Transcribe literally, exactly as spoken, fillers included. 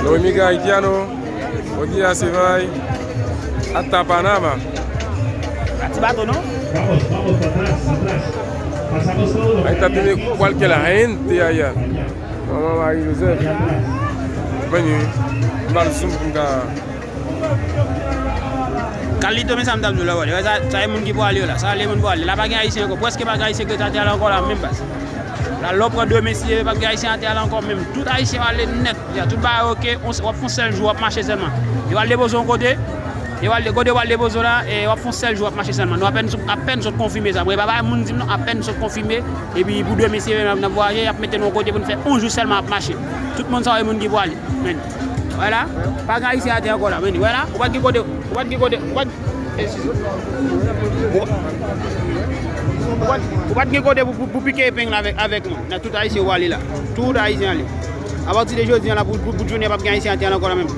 Lo immigrante haitiano, buen día se va hasta Panamá. Ti bato non? Ahí está, tiene cualquier gente allá. Mama Mari Joseph. Meni, m ba l zoom pou m ka. Kalito, men sa m t ap di w la, wè. Sa, sa e moun ki pwale yo la. Sa le moun pwale. La pa gen ayisyen ankò. Prèske pa gen ayisyen ki rete atè a la ankò la, menm baz. La, lè w pran de mesye, pa gen ayisyen atè a la ankò, menm. Tout ayisyen pwale nèt. Ya, tout bagay oke. W ap fè yon sèl jou, w ap mache sèlman. Yo al depoze yon kote. Yo al kote, yo al depoze w la, e w ap fè yon sèl jou, w ap mache sèlman. Nou apèn, apèn sot konfime sa. Mwen, pa bay moun di m non, apèn sot konfime. Epi pou de mesye, n ap, n ap vwayaje, y ap mete nou yon kote pou n fè yon jou sèlman ap mache. Tout moun sa, e moun ki pwale. Men. Wè la, pa gen ayisyen atè ankò la, men. Wè la, ou pa t gen kote, ou pa t gen kote, ou pa t, ou pa t, ou pa t gen kote pou, pou, pou pike epeng la avèk, avèk mwen. Nan tout ayisyen ou ale la. Tout ayisyen ale. Apati de jodi a la, pou, pou, pou jounen, p ap gen ayisyen atè a ankò la menm.